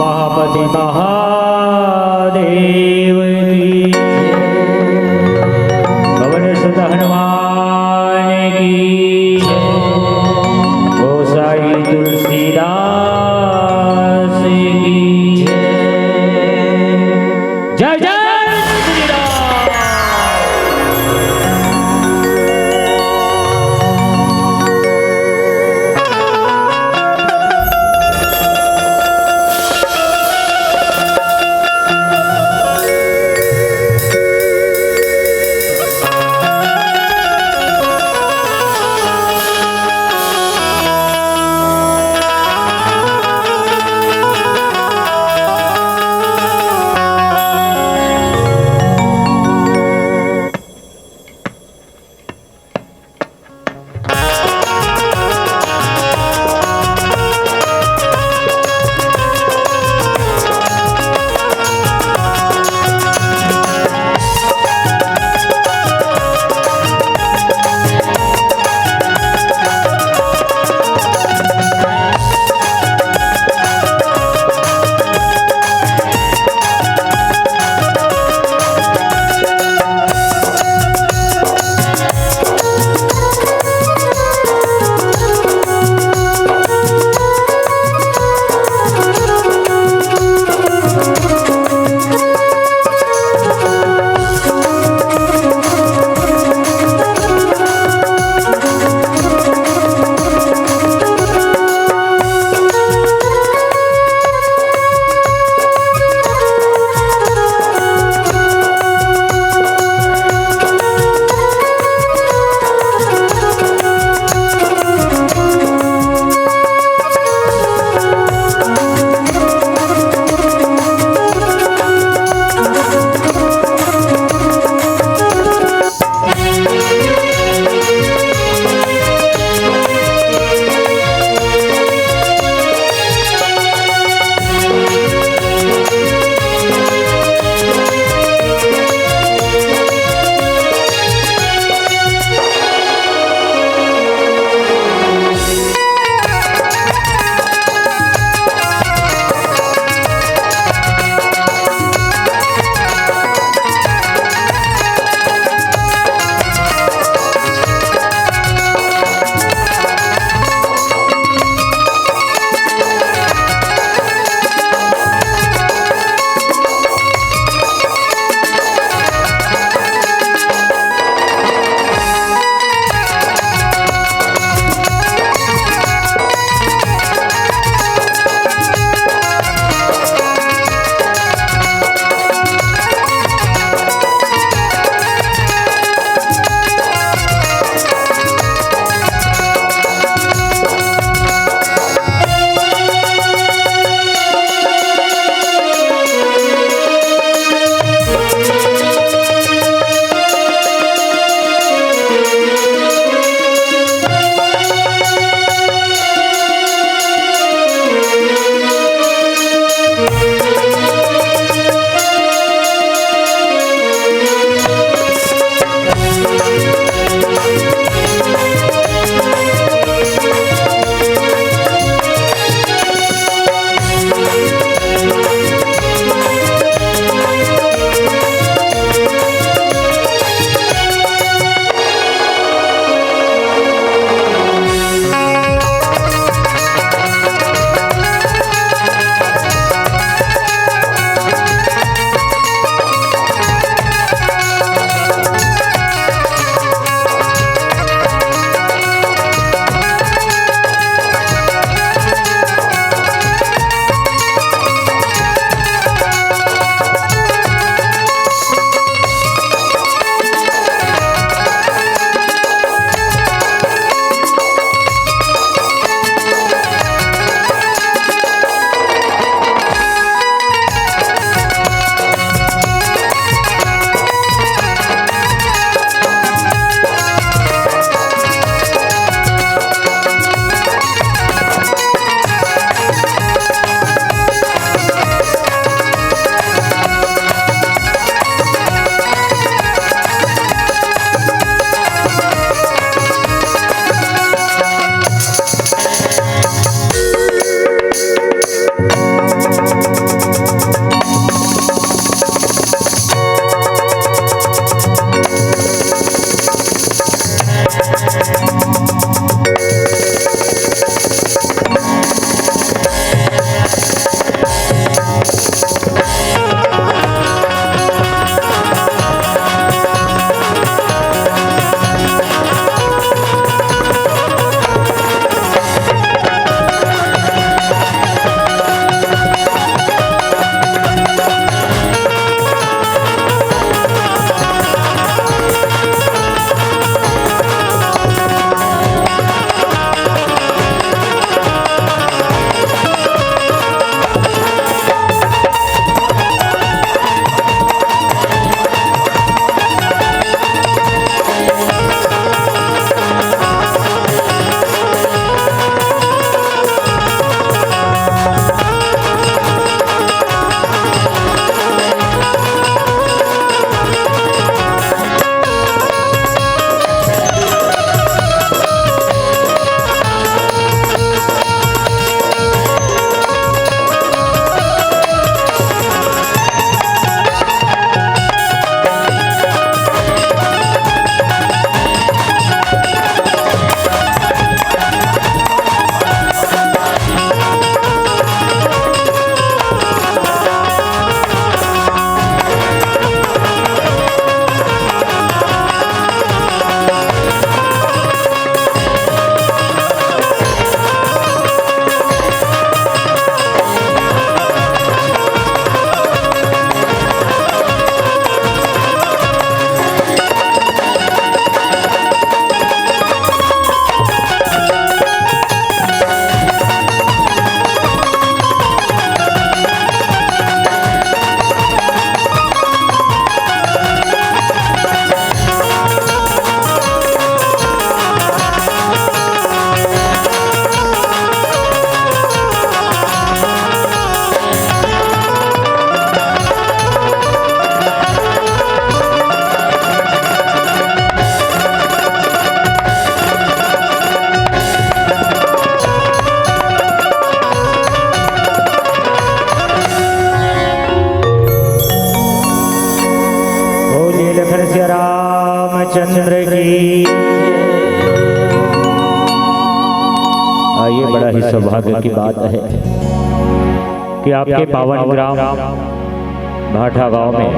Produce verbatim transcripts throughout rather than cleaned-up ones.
महापति महादेव की, पवन सुत हनुमान की, गोसाई तुलसीदास की। जय जय श्री राम। बड़ा ही सौभाग्य की बात है कि आपके पावन ग्राम भाठा गांव में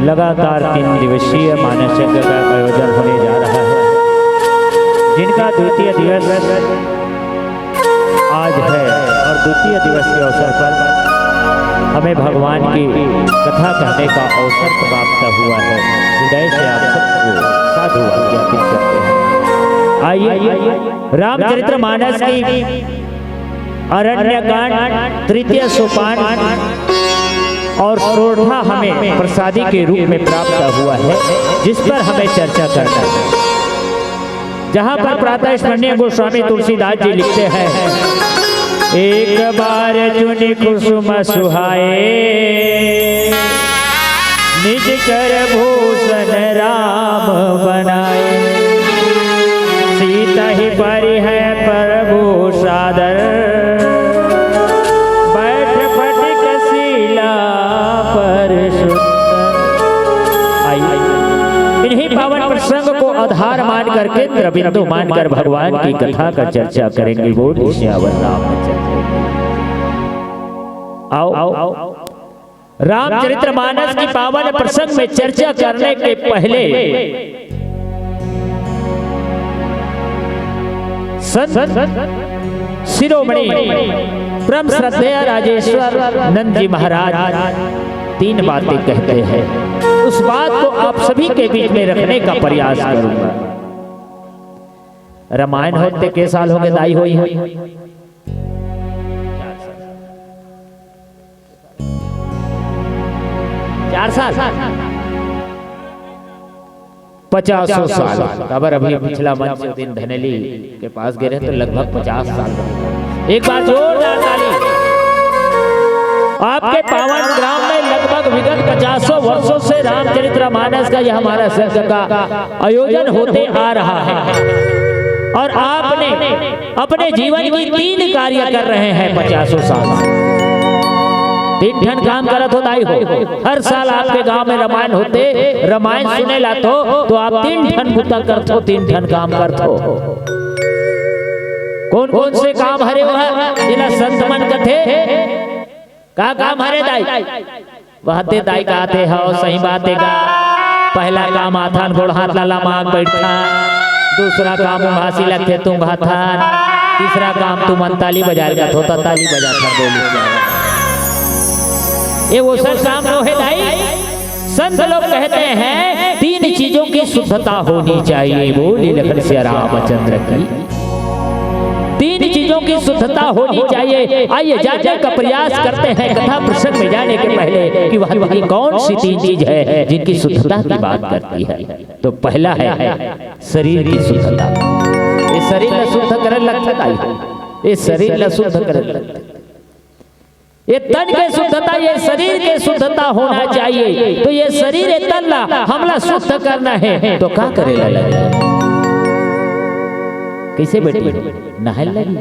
लगातार तीन दिवसीय मानस यज्ञ का आयोजन होने जा रहा है, जिनका द्वितीय दिवस आज है और द्वितीय दिवस के अवसर पर हमें भगवान की कथा कहने का अवसर प्राप्त हुआ है। हृदय से आप सबको साधुवाद ज्ञापित करते हैं। आइए, रामचरितमानस की अरण्यकांड तृतीय सोपान और सोरठा हमें प्रसादी के रूप में प्राप्त हुआ है, जिस पर हमें चर्चा करना है। जहां पर प्रातः स्मरणीय गोस्वामी तुलसीदास जी लिखते हैं, एक बार चुनि कुसुम सुहाए, निज कर भूषण राम बनाए। सीतहि परिहै प्रभु सादर, बैठ फटिक सीला पर सुंदर। आइए, इन्हीं पावन प्रसंग को आधार मान कर, केंद्र बिंदु मानकर भगवान की कथा का चर्चा करेंगे। बोल सियावर रामचंद्र। आओ, आओ, रामचरितमानस की पावन प्रसंग में चर्चा करने के पहले संत शिरोमणि परम श्रद्धेय राजेश्वर नंद जी महाराज तीन बातें कहते हैं। उस बात को आप सभी के बीच में रखने का प्रयास करूंगा। रामायण होते के साल हो गए दाई होई? चार साल, पचासों साल। काबर अभी पिछला मंच दिन धनेली के पास गए रहे तो लगभग पचास साल। एक बार जोरदार ताली। आपके पावन ग्राम में लगभग विगत पचासों वर्षों से रामचरितमानस का यह हमारा संघ का आयोजन होते आ रहा है और आपने अपने जीवन की तीन कार्य कर रहे हैं पचासों साल। तीन ठन काम करत हो दाई हो। हर साल आपके गांव में रामायण होते, रामायण सुने ला तो, तो आप तीन ठन बुता करथो, तीन ठन काम करथो। कौन कौन से काम हरे वह, जेला संत मन कथे? का काम हरे दाई? वहते दाई कहते हो, सही बात है का? पहला काम आथन गोड़ हाथ ला लमाक बैठथन, दूसरा काम उंघासी लगथे तुंघाथन, तीसरा काम तुमन ताली बजाए का थोता ताली बजाथन बोली। ये वो सब काम नो है दाई। संत लोग कहते हैं तीन चीजों की शुद्धता होनी चाहिए। बोली लखन सिया रामचंद्र की। तीन चीजों की शुद्धता होनी चाहिए। आइए जानने का प्रयास करते हैं कथा प्रसंग में जाने के पहले कि वह तीन कौन सी तीन चीज है जिनकी शुद्धता की बात करती है। तो पहला है शरीर की शुद्धता। ये शरीर ला शुद्ध करे लगता है, ये शरीर ला शुद्ध करे लगता है। ये तन के शुद्धता, ये शरीर के शुद्धता होना चाहिए। तो ये शरीर, ये तन ला हमला शुद्ध करना है तो का करे ला लगे? कैसे बेटी? नहाए लगी?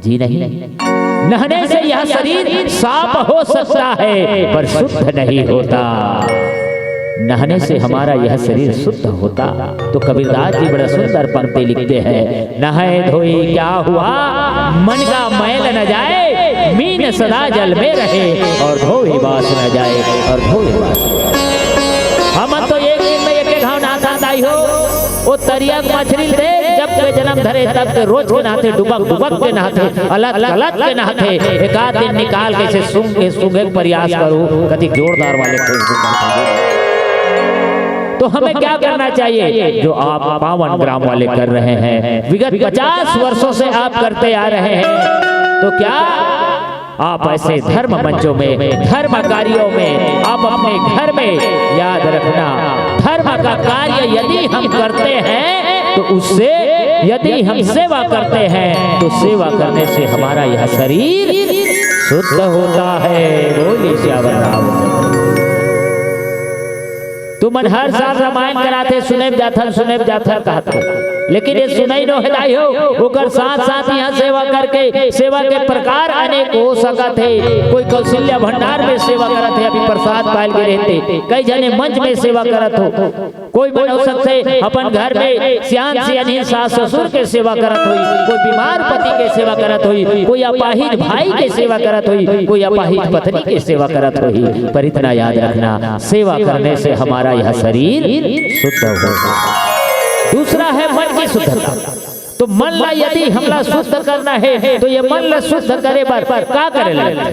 जी नहीं। नहाने से यह शरीर साफ हो सकता है पर शुद्ध नहीं होता। नहाने से हमारा यह शरीर शुद्ध होता। तो कबीरदास जी बड़ा सुंदर पंक्ति लिखते हैं, नहाए धोए क्या हुआ, मन का मैल न जाए, मीन सदा जल में रहे, और धोए बास न जाए, और धोए बास। हम तो एक दिन में एक घाव नहाथन दाई हो। वो तरिया के मछरी ल देख, जब के जन्म धरे तब के रोज के नहाथे, डुबक डुबक के नहाथे, अलग अलग के नहाथे। एक आध दिन निकाल के इसे सूंघ के, सूंघे के प्रयास करो, कति जोरदार वाले खुशबू करते हैं। तो हमें क्या करना चाहिए जो आप पावन ग्राम वाले कर रहे हैं, विगत पचास वर्षों से आप करते आ रहे हैं, तो क्या आप ऐसे धर्म मंचों में, धर्म कार्यों में, आप अपने घर में, याद रखना, धर्म का कार्य यदि हम करते हैं तो उससे, यदि हम सेवा करते हैं तो सेवा करने से हमारा यह शरीर शुद्ध होता है। बोलिए सियावर रामचंद्र। तुमन हर साल रामायण कराथे, सुने जाथन, सुने जाथन कहत हो। लेकिन ये सुनई नोहे दाई हो, ओकर साथ साथ यहाँ सेवा करके सेवा के प्रकार अनेक हो सकत हे। कोई कौशल्या भंडार में सेवा करत हे, अभी प्रसाद पायल के रहते, कई जने मंच में सेवा करत हो। कोई मन हो सकथे अपन घर में सियान सियानहिन सास ससुर के सेवा करत होही, कोई बीमार पति के सेवा करत होही, कोई अपाहिज भाई के सेवा करत होही, कोई अपाहिज पत्नी के सेवा करत होही। पर इतना याद रखना, सेवा करने से हमारा यह शरीर शुद्ध होता है। दूसरा है मन की शुद्धता। तो मन ला यदि हमला शुद्ध करना है, तो ये मन ला शुद्ध करे बर का करे लगथे?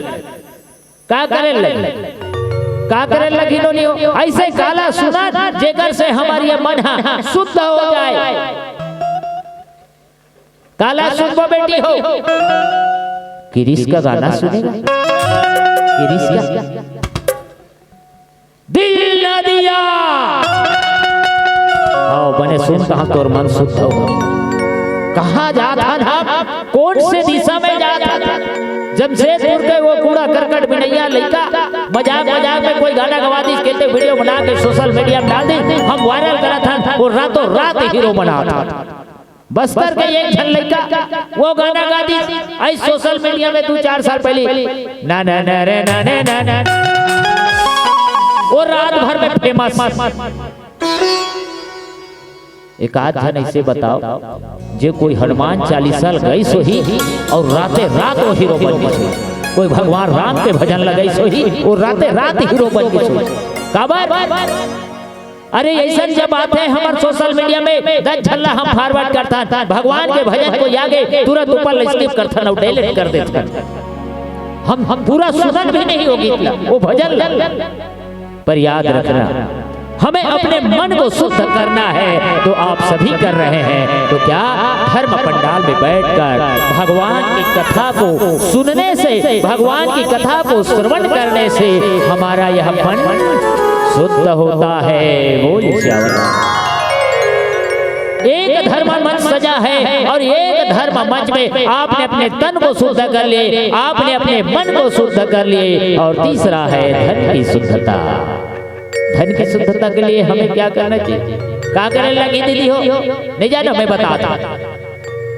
का करे लगही? का करे लगही नोनी हो? ऐसे गाना सुना, जेकर से हमार ये मन ह शुद्ध हो जाए। काला सुनबो बेटी हो, किरिस का गाना सुनेगा, किरिस का। दिल न दिया। आओ बने सुन, कहाँ तोर मन शुद्ध हो, कहाँ जात हन हम, कौन से दिशा में जात हन? जमशेदपुर के वो कूड़ा करकट बिनैया लइका मजाक मजाक में कोई गाना गवा दिस, कहते वीडियो बना के सोशल मीडिया में डाल दी, हम वायरल करत हन, वो रातों रात हीरो बनात हन। बस्तर के एक झन लइका वो गाना गा दिस, आई सोशल मीडिया में दू चार साल पहले, ना ना ना रे ना ने ना ना, वो रात भर में फेमस। एक आध झन ऐसे बताओ, जे कोई हनुमान चालीसा लगाइस होही और राते रात वो हीरो बन गिस होही, कोई भगवान राम के भजन लगाइस होही, वो राते रात हीरो बन गिस होही। काबर? अरे, ऐसन जब आथे हमर सोशल मीडिया में, दस झन ला हम फॉरवर्ड करथन, भगवान के भजन कोई आगे, तुरंत ऊपर ला स्किप करथन और डिलीट कर देथन। हम, हम पूरा सुनन भी नहीं होगी वो भजन ला। पर याद रखना, हमें अपने मन को शुद्ध करना है, तो आप सभी कर रहे हैं। तो क्या धर्म पंडाल में बैठकर भगवान की कथा को सुनने से, भगवान की कथा को श्रवण करने से हमारा यह मन शुद्ध होता है? बोल सियावर राम। एक धर्म मंच सजा है और एक धर्म मंच में आपने अपने तन को शुद्ध कर लिए, आपने अपने मन को शुद्ध कर लिए, और तीसरा है धन की शुद्धता। धन की शुद्धता के लिए हमें क्या करना चाहिए? का करे लगही दीदी हो? नहीं जानो, मैं बता दूं।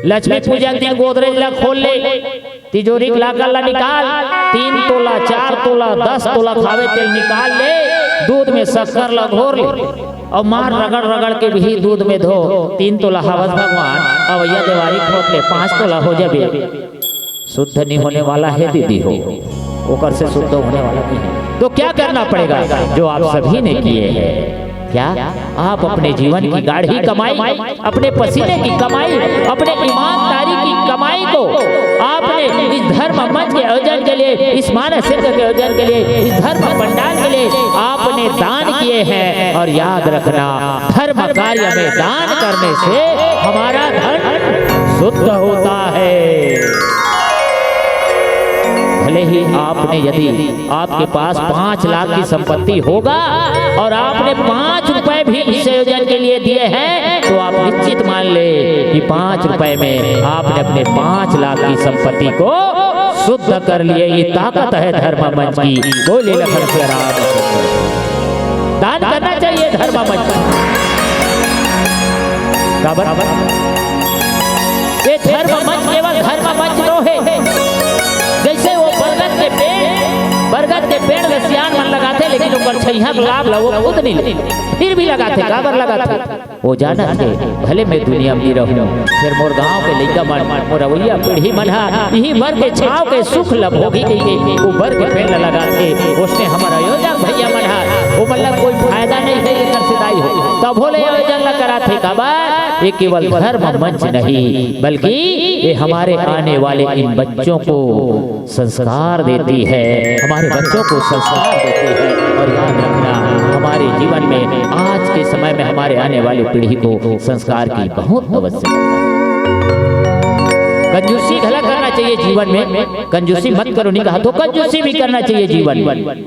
लक्ष्मी पूजा के दिन गोदरेज ला खोल ले, तिजोरी के लाकर ला निकाल, तीन तोला, चार तोला, दस तोला खावे तेल निकाल ले, दूध में शक्कर ला घोर ले, और मार रगड़ रगड़ के भी दूध में धो। तीन तोला हवस भगवान, अवैया देवारी खोट ले, पाँच तोला हो जाबे। शुद्ध नहीं होने वाला है दीदी हो, ओकर से शुद्ध होने वाला नहीं है। तो क्या करना पड़ेगा? जो आप सभी ने किए हैं, क्या आप अपने जीवन की गाढ़ी कमाई, अपने पसीने की कमाई, अपने ईमानदारी की कमाई को आपने इस धर्म मंच के आयोजन के लिए, इस मानस यज्ञ के आयोजन के लिए, इस धर्म पंडाल के लिए आपने दान किए हैं? और याद रखना, धर्म कार्य में दान करने से हमारा धन शुद्ध होता है। भले ही आपने, यदि आपके पास पाँच लाख की संपत्ति होगा और आपने पाँच रुपए भी इस आयोजन के लिए दिए हैं, तो आप निश्चित मान ले कि पाँच रुपए में आपने अपने पाँच लाख की संपत्ति को शुद्ध कर लिए। ये ताकत है धर्म मंच की। बोले लखन सिया राम। दान करना चाहिए धर्म मंच। काबर? ये धर्म मंच केवल धर्म मंच नोहे। जैसे वो बरगद के पेड़, बरगद के पेड़ ला सियान मन लगाथे, लेकिन ओकर छइहां के लाभ ला वो खुद नहीं ले, फिर भी लगाथे। काबर लगाथे? वो जानत हे, भले मैं दुनिया में रहूं, फेर मोर गांव के लइका मन, मोर अवइया पीढ़ी मन ह इही बर के छांव के सुख ल भोगी कहिके वो बर के पेड़ ल लगाथे। ओसने हमर आयोजक भइया मन ह ओमन ल कोई फायदा नहीं हे एकर से दाई हो, तभो ले आयोजन ल कराथे। काबर? ये केवल धर्म मंच नहीं, बल्कि ये हमारे आने वाले इन बच्चों को संस्कार देती है, हमारे बच्चों को संस्कार देती है। और याद रखना, हमारे जीवन में आज के समय में हमारे आने वाली पीढ़ी को संस्कार की बहुत आवश्यकता है। कंजूसी घला करना चाहिए जीवन में, कंजूसी मत करो नहीं कहा, तो कंजूसी भी करना चाहिए जीवन में,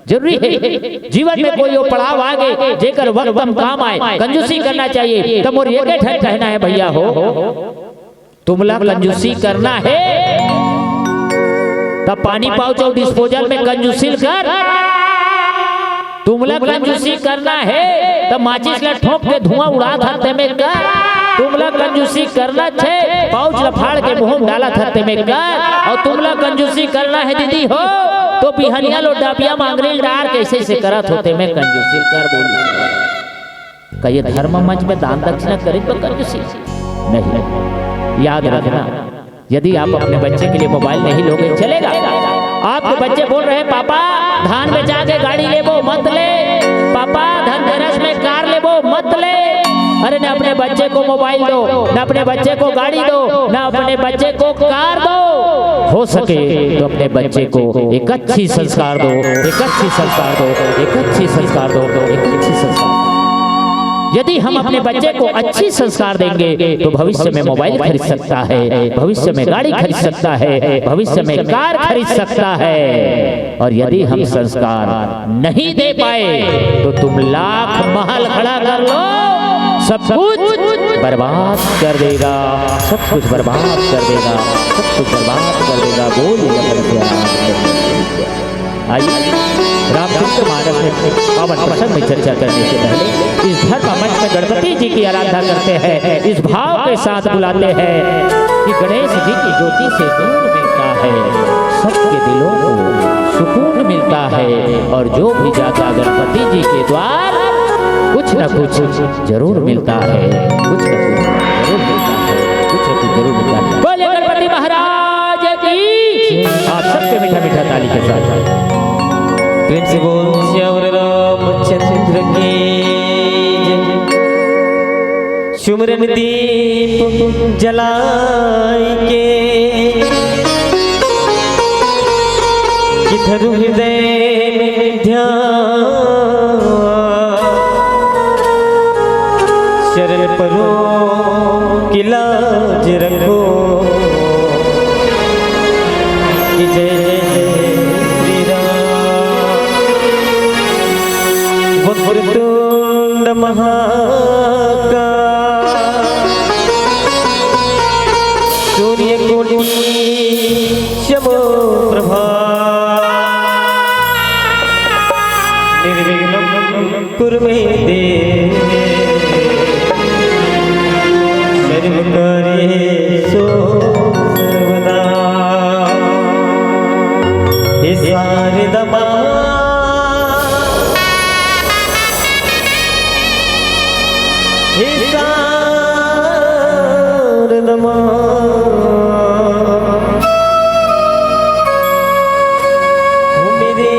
जरूरी है। जीवन में कोई वो पड़ाव आगे जेकर वक्त म काम आए, कंजूसी करना चाहिए। तो मोर ये ठन कहना है भइया हो, तुमला कंजूसी करना हे, त पानी पाउच अउ डिस्पोजल में कंजूसी ल कर। तुमला कंजूसी करना हे, त माचिस ला ठोंक के धुआं उड़ात हन तेमे कर। तुमला कंजूसी करना हे, पाउच ल फाड़ के मुंह म डालत हस तेमे कर, अउ तुमला कंजूसी करना हे दीदी हो, तो बिहनिया ल डाबिया म अंगरी ल डार के अइसे अइसे करत हस तेमे कंजूसी कर बोली। का ये धर्म मंच में दान दक्षिणा करे बर कंजूसी? नहीं। याद रखना, यदि आप अपने बच्चे के लिए मोबाइल नहीं लोगे, चलेगा? आपके बच्चे बोल रहे, "पापा, धान बेचा के गाड़ी लेबो, मत ले। पापा, धनतेरस में कार लेबो, मत ले।" अरे, ना अपने बच्चे को मोबाइल दो, ना अपने बच्चे को गाड़ी दो, ना अपने बच्चे को कार दो। हो सके तो अपने बच्चे को एक अच्छी संस्कार दो, एक अच्छी संस्कार दो, एक अच्छी संस्कार दो, एक अच्छी संस्कार। यदि हम अपने बच्चे को अच्छी संस्कार देंगे, तो भविष्य में मोबाइल खरीद सकता है, भविष्य में गाड़ी खरीद सकता है, भविष्य में कार खरीद सकता है। और यदि हम संस्कार नहीं दे पाए, तो तुम लाख महल खड़ा कर लो, सब कुछ बर्बाद कर देगा, सब कुछ बर्बाद कर देगा, सब कुछ बर्बाद कर देगा। बोल लखन श्याम। आइए, रामचरित मानस में पावन प्रसंग में चर्चा करने से पहले इस धर्म मंच में गणपति जी की आराधना करते हैं, इस भाव के साथ बुलाते हैं कि गणेश जी की ज्योति से नूर मिलता है, सबके दिलों को सुकून मिलता है, और जो भी जाता गणपति जी के द्वार, कुछ न कुछ जरूर मिलता है, कुछ न कुछ जरूर मिलता है, कुछ न कुछ जरूर मिलता है। बोलिए गणपति महाराज की। आप सबके मीठा मीठा ताली के साथ। प्रेम से बोल सियावर रामचंद्र की जय। सुमिरन दीप जलाय के, कि धरु हृदय में ध्यान, शरण परो कि लाज रखो, कि जय जय जय श्री राम। वक्रतुंड महाकाय, सूर्यकोटि समप्रभा, निर्विघ्नं कुरु मे देव, सर्वकार्येषु सर्वदा। हे शारदा माँ, हे शारदा माँ, ओ मेरे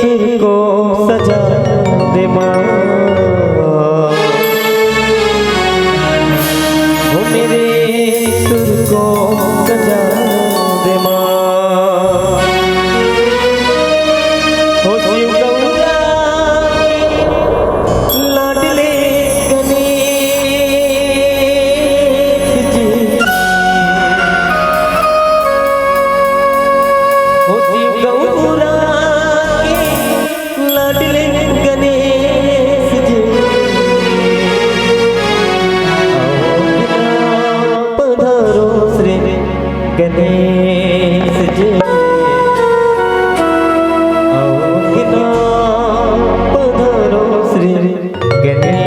सुर को सजा दे माँ, ओ मेरे सुर को सजा दे माँ। ओ शिव गौरा लाडले गणेश जी, ओ शिव गौरा के लाडले गणेश जी, आओ ना पधारो श्री गणेश जी, आओ ना पधारो श्री गणेश।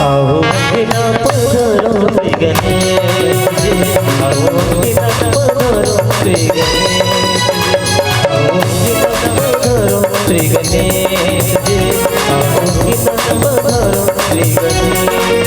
आओ बिना पधारो श्री गणेश जी, आओ बिना पधारो श्री गणेश जी, आओ बिना पधारो श्री गणेश जी, आओ बिना पधारो श्री गणेश जी।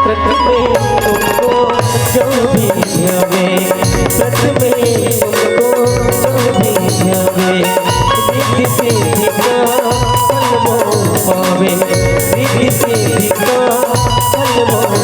व्रत में तुमको जो भी ध्यावे, व्रत में तुमको जो भी ध्यावे, रिद्धि सिद्धि का फल वो पावे, रिद्धि सिद्धि का फल वो पावे।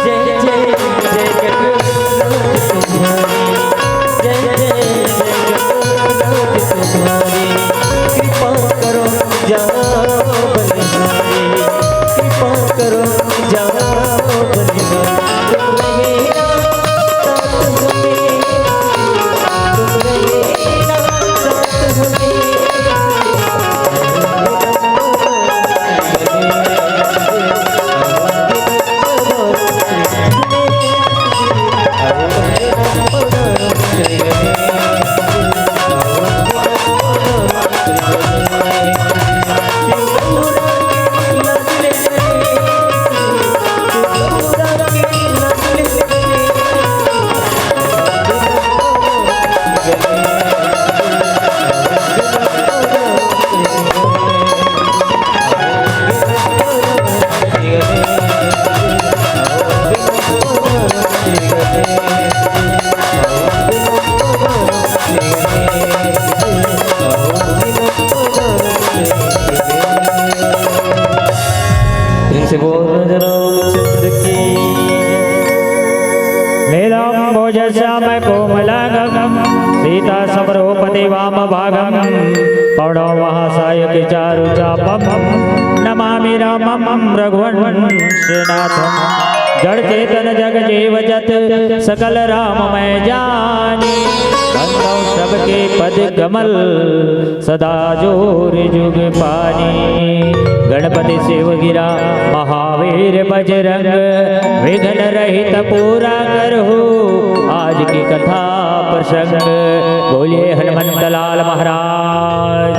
जय जय जय जगन्नाथ तुम्हारी, जय जय जय जगन्नाथ तुम्हारी, कृपा करो जाओ बलिहारी, कृपा करो जाओ बलिहारी। तुम रहे ना साथ हमें, तुम रहे ना साथ हमें। प्रेम से बोल रामचंद्र की। नीलाम्बोजश्यामकोमलाङ्गं सीतासमरूपदे वामभागं पवनोमहासायकचारुचापं नमामि रामं रघुवंशनाथं। जड़ चेतन जग जीव जत सकल राम मैं जानी, बंधौ सबके पद कमल सदा जोर जुग पानी। गणपति शिव गिरा महावीर बजरंग, विघ्न रहित पूरा करहु आज की कथा प्रसंग। बोलिए हनुमंत लाल महाराज।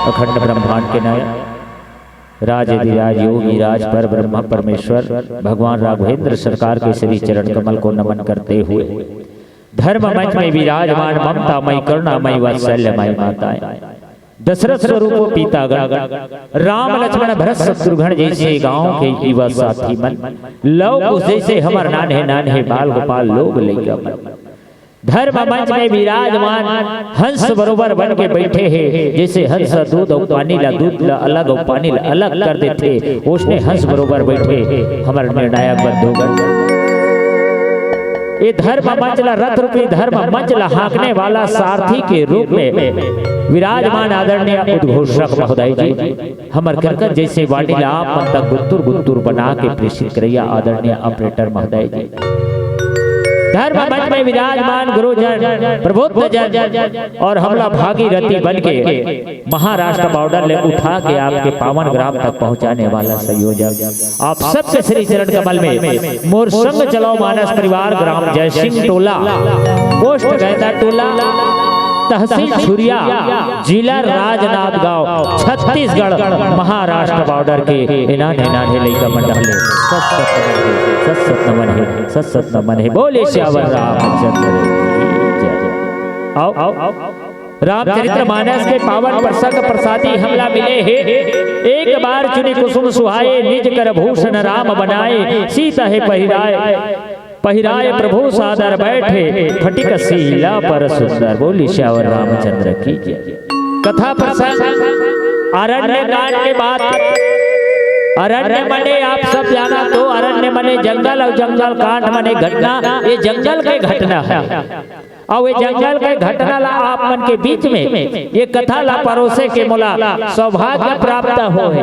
अखंड ब्रह्मांड के नायक राज अधिराज योगी राज पर ब्रह्मा परमेश्वर भगवान राघवेंद्र सरकार के श्री चरण कमल को नमन करते हुए धर्म मंच में विराजमान ममतामयी करुणामयी वात्सल्यमयी माताएं, दशरथ स्वरूप पितागण, राम लक्ष्मण भरत शत्रुघ्न जैसे गांव के युवा साथी मन, लव कुश जैसे हमर नान्हे नान्हे बाल गोपाल लोग लइका मन, धर्म मंच में विराजमान हंस बरोबर बन के बैठे हैं, जैसे हंस दूध और पानी ला दूध ला अलग और पानी ला अलग कर देथे, उसने हंस बरोबर बैठे हमर निर्णायक बंधुगण। ये धर्म मंच ला, रथ रूपी धर्म मंच ला हाँकने वाला सारथी के रूप में विराजमान आदरणीय उद्घोषक महोदय जी, हमर कनकन जैसे वाणी ला आप मन तक गुत्तुर गुत्तुर बना के प्रेषित करैया आदरणीय ऑपरेटर महोदय जी, धर्म मंच में विराजमान गुरुजन, प्रबुद्ध जन और हमला भागीरथी बन के महाराष्ट्र बॉर्डर ले उठा के आपके पावन ग्राम तक पहुंचाने वाला संयोजक, आप सबके श्री चरण कमल में मोर संग चलाओ मानस परिवार, ग्राम जयसिंह टोला, पोस्ट गैदा टोला, तहसील छुरिया, जिला राजनांदगांव, छत्तीसगढ़, महाराष्ट्र बॉर्डर के इनाने नाने लइका मन डहले सत सत नमन हे, सत सत नमन हे, सत सत नमन हे। बोले सियावर रामचंद्र की जय। आओ, आओ, आओ। रामचरित्र मानस के पावन प्रसंग प्रसादी हमला मिले हे। एक बार चुनी कुसुम सुहाए, निज कर भूषण राम बनाए। सीत हे पहिराए, पहिराए प्रभु सादर बैठे, फटिक सीला पर सुंदर। बोली सियावर रामचंद्र की जय। कथा प्रसंग अरण्य कांड के बात। अरण्य मने आप सब जाना तो अरण्य मने जंगल अउ जंगल कांड मने घटना। ये जंगल के घटना हे। अउ ये जंगल के घटना ला आप मन के बीच में ये कथा ला परोसे के मोला सौभाग्य प्राप्त होहे।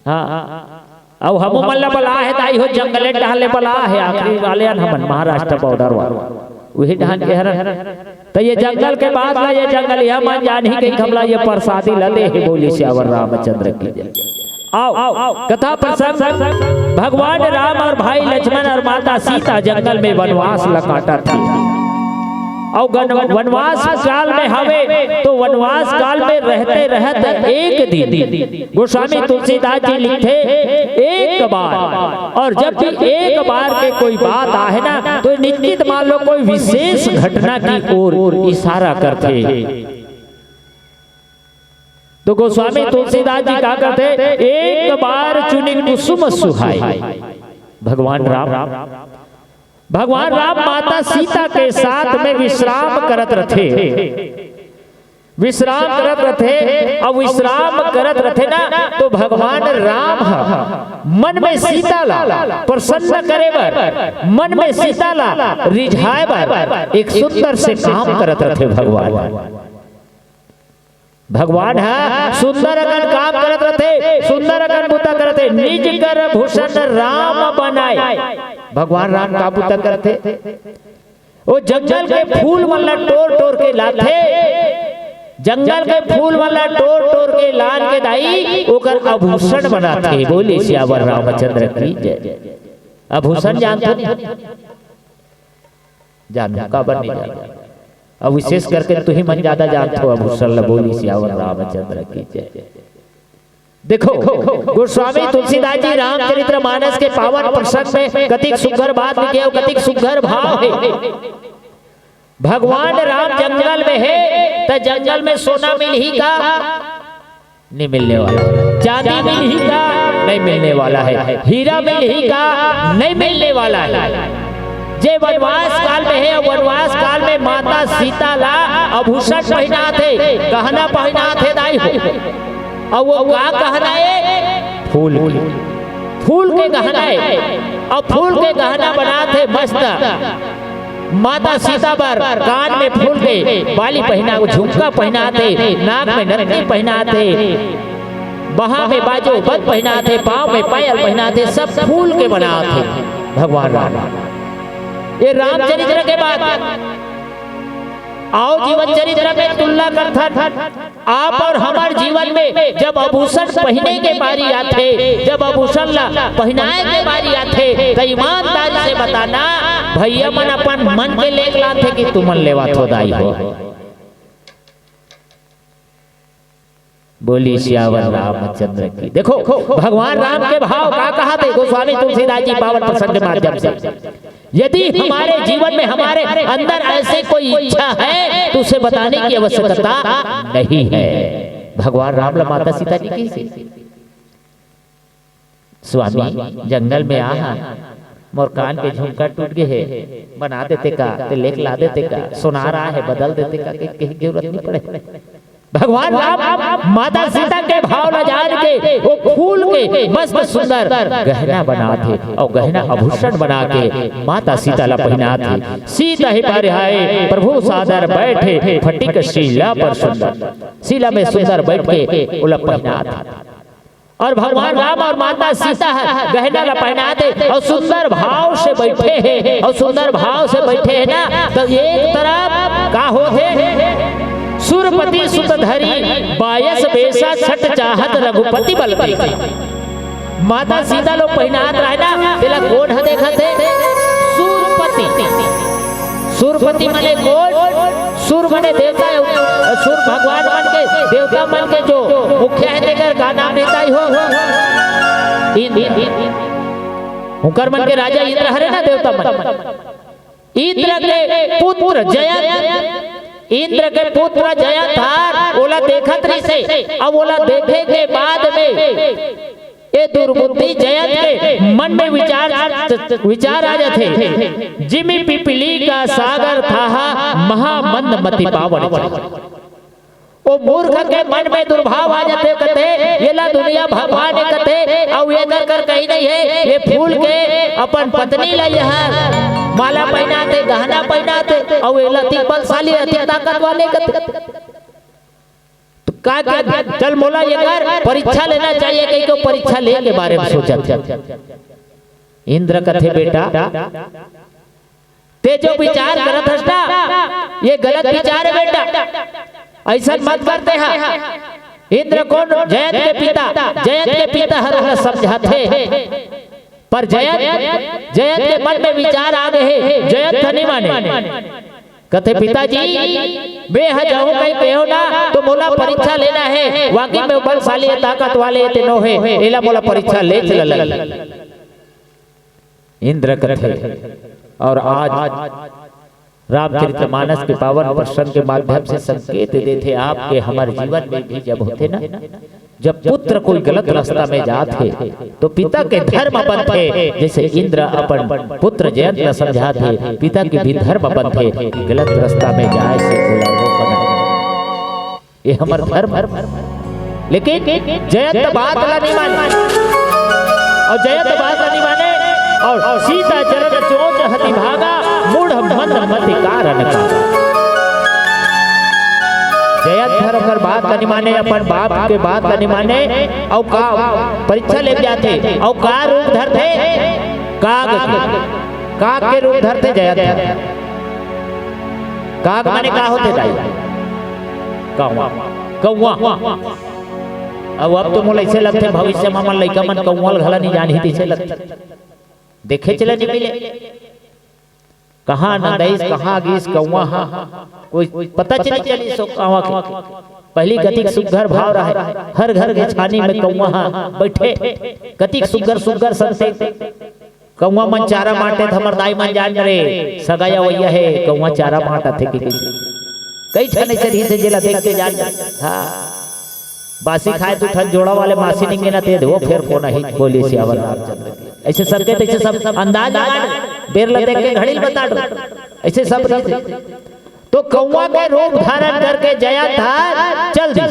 हाँ, अउ हमू मन ला बला हे दाई हो, जंगले डहर ले बला हे, आखिरी वाले अन हमन महाराष्ट्र बॉर्डर वाला, उही डहर के हरन। त ये जंगल के बात ला ये जंगलिया मन जानही कहिके हमला ये प्रसादी ला दे हे। बोली सियावर रामचंद्र की जय। आओ, कथा प्रसंग, भगवान राम अउ भाई लक्ष्मण अउ माता सीता जंगल में वनवास ला काटत हे। अउ गन-, वनवास काल में हवे, तो वनवास काल में रहते रहत एक दिन गोस्वामी तुलसीदास जी लिखथे, एक बार, अउ जब भी एक बार के कोई बात आहे ना, तो निश्चित मान लो कोई विशेष घटना की ओर इशारा करथे। तो गोस्वामी तुलसीदास जी का करथे, एक बार चुनी कुसुम सुहाए। भगवान राम, भगवान राम माता सीता के साथ में विश्राम करत रथे, विश्राम करत रथे। अउ विश्राम करत रथे ना, तो भगवान राम ह मन में सीता ला प्रसन्न करे बर, मन में सीता ला रिझाए बर एक सुंदर से काम करत रथे भगवान। भगवान ह सुंदर अकन काम करत रथे, सुंदर अकन बुता करत हे, निज कर भूषण राम बनाए। भगवान राम का बुता करथे? वो जंगल के फूल मन ला टोर टोर के लाथे, जंगल के फूल मन ला टोर टोर के लान के दाई ओकर आभूषण बनाथे। बोली सियावर रामचंद्र की जय। आभूषण जानथो नहीं? जानहू, काबर नहीं जानहू? अब विशेष करके तुही मन ज्यादा जानथो आभूषण ला। बोली सियावर रामचंद्र की जय। देखो, गोस्वामी तुलसीदास जी रामचरित्र मानस के पावन प्रसंग में कतिक सुघर बात लिखे अउ कतिक सुघर भाव हे। भगवान राम जंगल में हे, त जंगल में सोना मिलही का? नहीं मिलने वाला। चांदी मिलही का? नहीं मिलने वाला हे। हीरा मिलही का? नहीं मिलने वाला हे। जे वनवास काल में हे, वनवास काल में माता सीता ला आभूषण पहिनाथे, गहना पहिनाथे दाई हो। अउ वो का गहना हे? फूल के, फूल के गहना हे। अउ फूल के गहना बनाथे मस्त। माता सीता बर कान में फूल के बाली पहिना, झुमका पहिनाथे, नाक में नथनी पहिनाथे, बाहा में बाजो बंद पहिनाथे, पाँव में पायल पहिनाथे, सब फूल के बनाथे भगवान राम। ये रामचरित्र के बात। आओ जीवन चरित्र में तुलना करथन। आप अउ हमर जीवन में जब आभूषण पहिने के बारी आथे, जब आभूषण ला पहिनाए के बारी आथे, त ईमानदारी से बताना, भइया मन अपन मन के लेके लाथे कि तुमन लेवाथो दाई हो। बोली सियावर रामचंद्र की। देखो, भगवान राम के भाव का कहाथे गोस्वामी तुलसीदास जी पावन प्रसंग के माध्यम से। यदि हमारे जीवन में, हमारे अंदर ऐसे कोई इच्छा है, तो उसे बताने की आवश्यकता नहीं है। भगवान राम ला माता सीता जी की से, स्वामी, जंगल में आ हा, मोर कान के झुमका टूट गे हे, बना देते का, ते लेके ला देते का, सोनार आ हे, बदल देते का, के, के जरूरत नहीं पड़े। भगवान राम माता सीता के भाव ला जान के वो फूल के मस्त सुंदर गहना बनाथे अउ गहना आभूषण बना के माता सीता ला पहिनाथे। सीत हे परिहाए प्रभु सादर बैठे, फटिक सीला पर सुंदर। सीला में सुंदर बैठ के ओला पहिनाथे। अउ भगवान राम अउ माता सीता ह गहना ला पहिनाथे अउ सुंदर भाव से बैठे हे, अउ सुंदर भाव से बैठे हे ना, त एक तरफ का होथे? सुरपति सुत धरी बायस बेसा, छट चाहत रघुपति बल बेसा। माता सीता लो पहिनात रहे ना, तेला कोन ह देखत हे? सुरपति। सुरपति मने कोन? सुर मने देवता, सुर भगवान मन के, देवता मन के जो मुखिया हे, तेकर का नाम रहय हो? इंद्र। उंकर मन के राजा इंद्र हरे ना, देवता मन। इंद्र के पुत्र जयंत, इंद्र के पुत्र जयंत हर ओला देखत रहिसे, अउ ओला देखे के बाद में ए दुर्बुद्धि जयंत के मन में विचार, विचार आ जाथे, "जिमि पिपीलिका सागर थाहा, महामंद मति पावण।" ओ मूर्ख के मन में दुर्भाव आ जाथे, कथे, "एला दुनिया भगवान हे," कथे, "अउ एकर कर कहीं नहीं हे, ये फूल के अपन पत्नी ला ये हर माला पहिनाथे, गहना पहिनाथे, अउ एला अति बलशाली, अति ताकत वाले," कथे। तो का, का, चल मोला एकर परीक्षा लेना चाहिए, कहीं को परीक्षा ले के बारे में सोचत हे। इंद्र कथे, "बेटा, ते जो विचार करत हस ना, ये गलत विचार हे बेटा, ऐसा मत करते हा।" इंद्र कोन? जयंत के पिता, जयंत के पिता हर ओला समझाथे, पर जयंत, जयंत के मन में विचार आ गए हे, जयंत ह नहीं माने। कथे, "पिताजी, मैं ह जाहूं कहीं कहो ना, तो मोला परीक्षा लेना हे, वाकई में बलशाली हे, ताकत वाले हे ते नो हे, एला मोला परीक्षा ले चला लगी।" इंद्र कथे, और आज रामचरितमानस के पावन प्रसंग के माध्यम से संकेत देथे आपके, हमर जीवन में भी जब होथे ना, जब पुत्र कोई गलत रास्ता में जात हे, तो पिता के धर्म बनथे, जैसे इंद्र अपन पुत्र जयंत ला समझात हे, पिता के भी धर्म बनथे कि गलत रास्ता में जाए से ओला रोकना। ये हमर धर्म। लेकिन जयंत बात ला नहीं माने, और जयंत बात ला नहीं माने, और सीता चरण चोंच हति भागा, मूढ़ मन मति कारण का। जयंत हर ओकर बात ला नहीं माने, अपन बाप के बात ला नहीं माने, अउ का परीक्षा ले जाथे, अउ का रूप धरथे, काग के, काग के रूप धरथे जयंत। काग माने का होथे दाई? कौवा। कौवा। अब, अब तो मोला ऐसे लगथे, भविष्य में हमर लइका मन कौवा ल घला नहीं जानही, तैसे लगथे। देखे चले नहीं मिले। कहाँ नंदाइस, कहाँ गिस कौवा हा, कोई पता च नहीं चलिस ओ कौवा के। पहली कतिक सुग्घर भाव रहे, हर घर के छानी में कौवा हा बैठे, कतिक सुग्घर सुग्घर संते। कौवा मन चारा बांटे त हमर दाई मन जान डरे, सगा अवइया हे, कौवा चारा बांटत हे कि कइसे। कई ठन अइसे रहिथे जेला देख के जान डरे। हाँ। बासी खाए दू ठन जोड़ा वाले मासी निंगे ना ते दे, वो फेर कोन ही बोली सियावर रामचंद्र की। अइसे सबके तइसे सब अंदाज लगा डरे, बेर ला देख के घड़ी ल बता डरे। अइसे सब रहिथे। तो कौवा के रूप धारण करके जयंत हर चल दिस।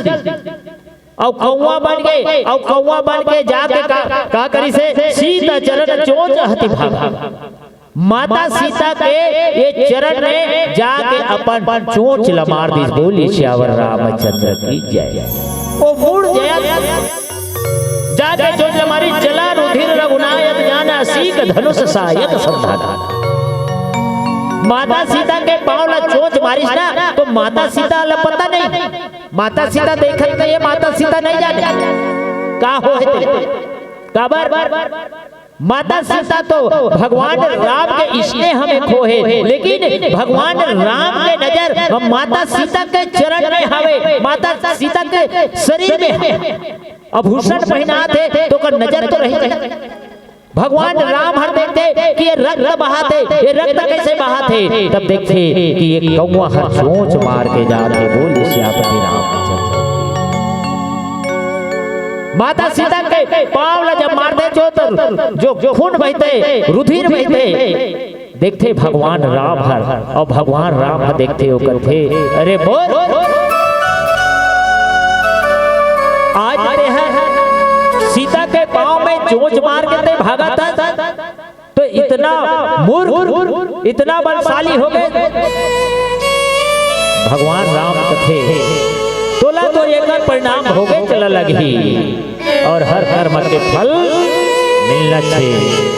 अउ कौवा बन गे, अउ कौवा बन के जाके का, का करिस हे? सीता चरण चोंच हति भागा। माता सीता के ये चरण में जाके अपन चोंच ल मार दिस। बोली सियावर रामचंद्र की जय। ओ मूढ़ जयंत जाके चोंच ल मारिस, जला रुधिर रघुनायक जाना, सीक धनुष सहायक सब धागा। माता सीता के पाँव ला चोंच मारिस ना, तो माता सीता ला पता नहीं, माता सीता देखत नहीं हे, माता सीता नहीं जाने का होहे ते। काबर? माता सीता तो भगवान राम के स्नेह में खोहे, लेकिन भगवान राम के नजर माता सीता के चरण में हवे, माता सीता के शरीर में हवे। आभूषण पहिनात हे तो ओकर नजर तो रही। भगवान राम हर देखथे कि ये रक्त बहाथे, ये रक्त कैसे बहाथे? तब देखथे कि ये कौवा हर चोंच मार के जाथे। बोल सियापति रामचंद्र। माता सीता के पाँव ला जब मारथे चोंच, जो खून बहथे, रुधिर बहथे, देखथे भगवान राम हर, अउ भगवान राम ह देखथे, ओ कथे, "अरे मोर, आज ते ह सीता के पाँव में चोंच मार के ते भागत हस, तो इतना मूर्ख, इतना बलशाली हो गे।" भगवान राम कथे, "तोला तो एकर परिणाम भोगे चला लगही।" और हर कर्म के फल मिलना छे।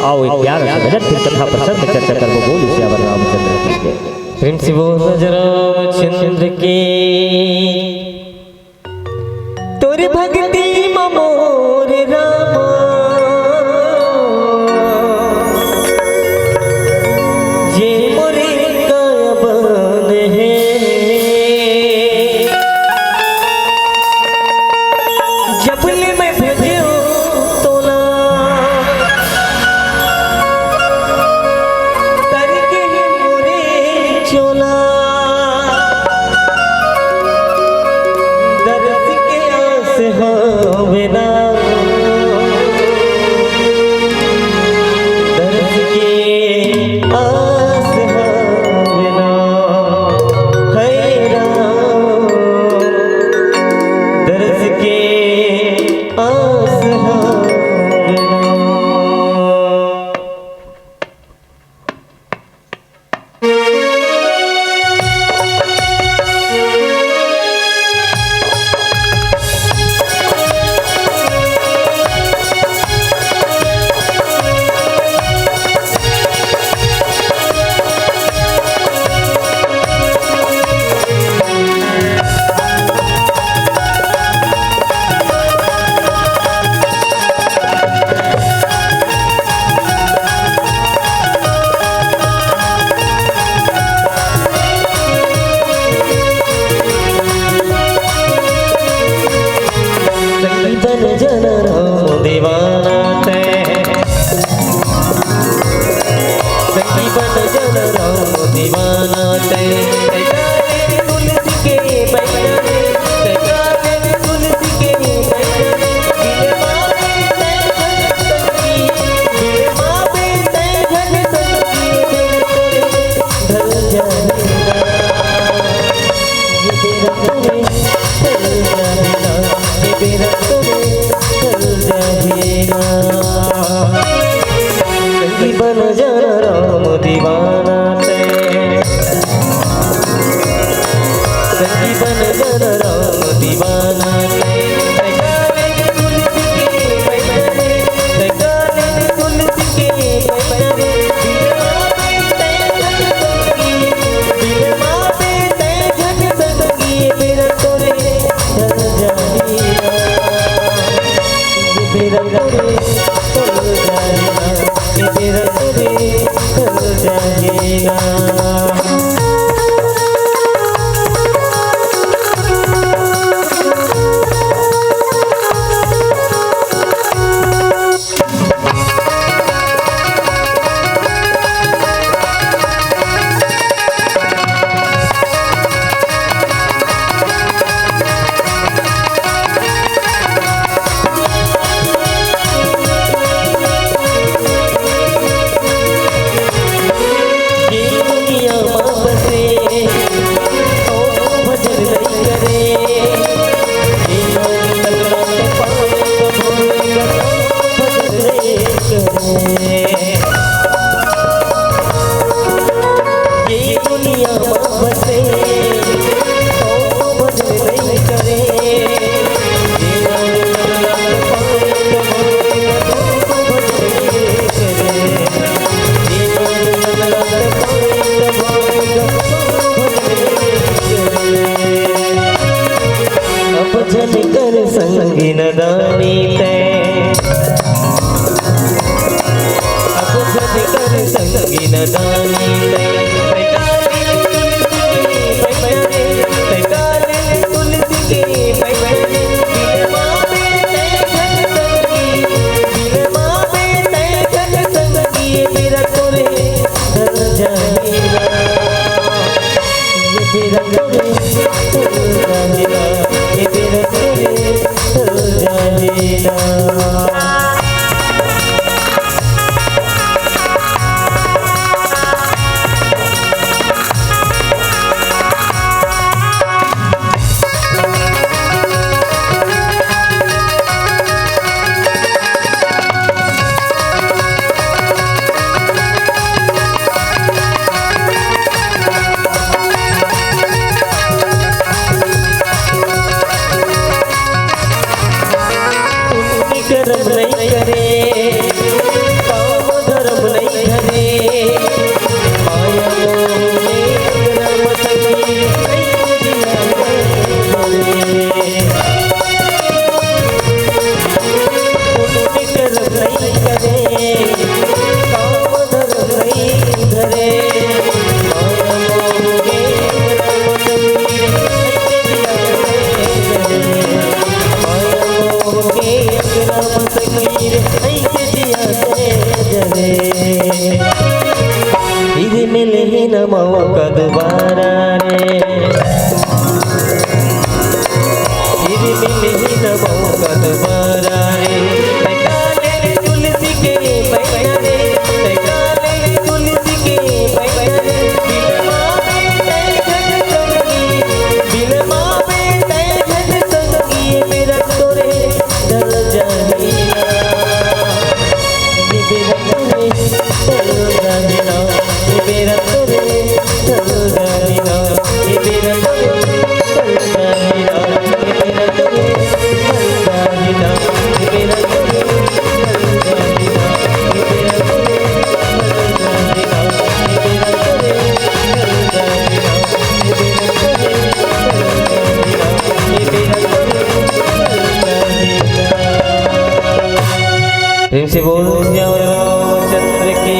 आओ, एक प्यारा सा भजन, फिर कथा प्रसंग में चर्चा करबो। बोल सियावर रामचंद्र की जय। प्रेम से बोल राजा रामचंद्र की। तोर भक्ति म मोर रामा, ये मोरे काया बन हे। जब ले मैं भजो तोला, तर के ही मोरे चोला। हवे ना, दर्द के आस हवे ना, हे राम, दर्द के आस हवे ना। संगी बन जाना राम दीवाना तै, संगी बन जाना राम दीवाना तै, तै गावे तुलसी के बैठा रे, तै गावे तुलसी के बैठा रे, दिल मारे तै संगी, दिल मारे तै घन संगी, दिल तोरे ढल जाएगा। ये बेरा तोरे ढल जाएगा, ये बेरा तोरे ढल जाएगा। संगी बन जाना राम दीवाना तै, संगी बन जाना राम दीवाना तै, तै गावे तुलसी के बैठा रे, तै गावे तुलसी के बैठा रे, दिल मारे तै घन संगी, दिल मारे तै घन संगी, बेरा तोरे ढल जाएगा। ये बेरा तोरे ढल जाएगा, ये बेरा तोरे ढल जाएगा। ये दुनिया मा बसे, ओ भजन नइ करे। ये मन तन मन पाए, ओ भजन नइ करे। ये दुनिया मा बसे, ओ भजन नइ करे। अब झन कर संगी नदानी तै, अब झन कर संगी नदानी तै, तै गावे तुलसी के बैठा रे, तै गावे तुलसी के बैठा रे, दिल मारे तै घन संगी, दिल मारे तै घन संगी, बेरा तोरे ढल जाएगा। ये बेरा तोरे ढल जाएगा, ये बेरा तोरे ढल जाएगा। पुण्य करम नइ करे, काम धरम नइ धरे, माया मोह में करम संगी नइ करे। पुण्य करम नइ करे, काम धरम नइ धरे, माया मोह में करम संगी नइ करे। माया मोह के अंगना म संगी रे, अइसे जिया से जरे। फिर मिलही न मौका दुबारा रे, फिर मिलही न मौका प्रेम से बोल सियावर रामचंद्र की।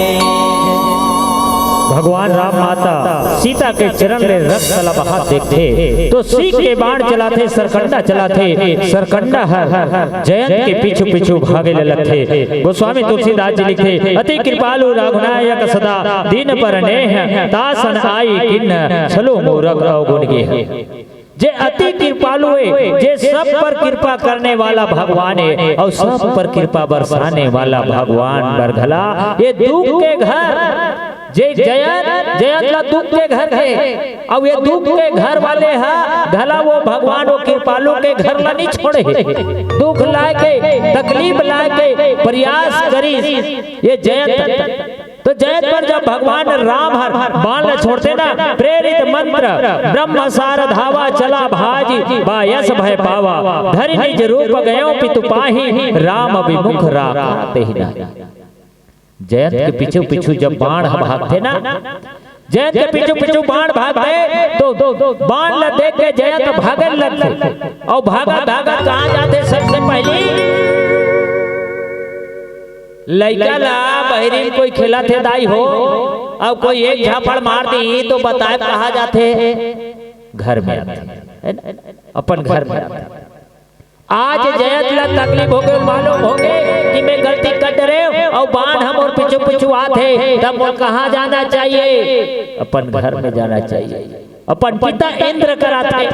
भगवान राम माता सीता के चरण ले रक्त ला बहात देखथे, तो सीख के बाण चलाथे, सरकंडा चलाथे, सरकंडा हर जयंत के पीछू पीछू भागे ले लगथे। गोस्वामी तुलसीदास जी लिखथे, "अति कृपालु रघुनायक सदा, दीन पर नेह, तासन आई किन्न छलो मूरख अवगुण गेह।" जे अति कृपालु हे, जे सब पर कृपा करने वाला भगवान हे अउ सब पर कृपा बरसाने वाला भगवान बर घला ये दुख के घर, जे जयंत, जयंत ला दुख के घर हे, अउ ये दुख के घर वाले हा घला वो भगवान वो कृपालु के घर ला नहीं छोड़े हे। दुख लाके, तकलीफ लाके प्रयास करिस ये जयंत। तो जयंत पर जब भगवान राम हर बाण ल छोड़थे ना, प्रेरित मंत्र, "ब्रह्म सार धावा चला भाजी, बा यस भय पावा, धरि निज रूप गयो पितु पाही, राम विमुख राखा तेहि नाहि।" जयंत के पीछू पीछू जब बाण ह भागथे ना, जयंत के पीछू पीछू बाण भागथे, तो बाण ल देख के जयंत भागे लगथे। अउ भागत भागत कहाँ जाथे? सबसे पहली लइका ला बहरी म कोई खेलत हे दाई हो, अउ कोई एक झापड़ मार दी तो बताए कहाँ जाथे? घर में आथे, है ना? अपन घर में आथे। आज जयंत ला तकलीफ होगे, मालूम होगे कि मैं गलती कर डरे हूँ, अउ बाण ह मोर पीछू पीछू आथे, तब मोर कहाँ जाना चाहिए? अपन घर में जाना चाहिए। अपन पिता इंद्र करा थे,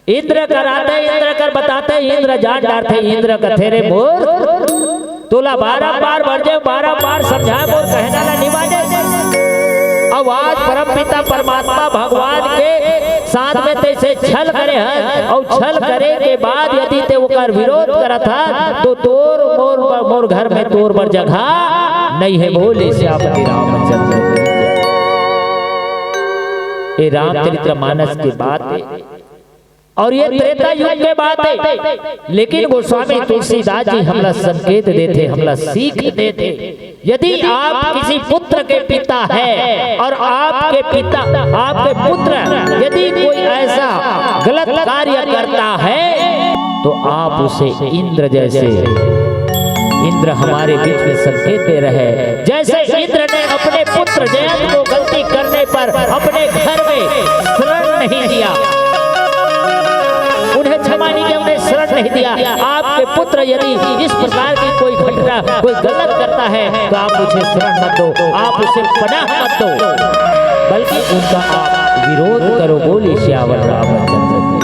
इंद्र करा थे, इंद्र कर बताथे, इंद्र जान डारथे, इंद्र कथे, "रे मूर्ख, तोला बारंबार बरजे, बारंबार समझाए, मोर कहना ला नहीं माने।" अउ आज परम पिता परमात्मा भगवान के साथ में तैसे छल करे हस, अउ छल करे के बाद यदि ते ओकर विरोध करत हस, तो तोर मोर, मोर घर में तोर बर जगह नहीं हे। बोले सियापति रामचंद्र की जय। ये रामचरित्र मानस के बात हे। अउ ये त्रेता युग के बात हे, लेकिन गोस्वामी तुलसीदास जी हमला संकेत देथे, हमला सीख देथे। यदि आप किसी पुत्र के पिता है अउ आपके पिता, आपके पुत्र यदि कोई ऐसा गलत कार्य करता है, तो आप उसे इंद्र जैसे, इंद्र हमारे बीच में संकेत दे रहे हैं, जैसे इंद्र ने अपने पुत्र जयंत को गलती करने पर अपने घर में शरण नहीं दिया, उन्हें क्षमा नहीं किया, उन्हें शरण नहीं दिया। आपके पुत्र यदि इस प्रकार की कोई घटना, कोई गलत करता है, तो आप उसे शरण मत दो, आप उसे पनाह मत दो, बल्कि उनका आप विरोध करो। बोले सियावर रामचंद्र की।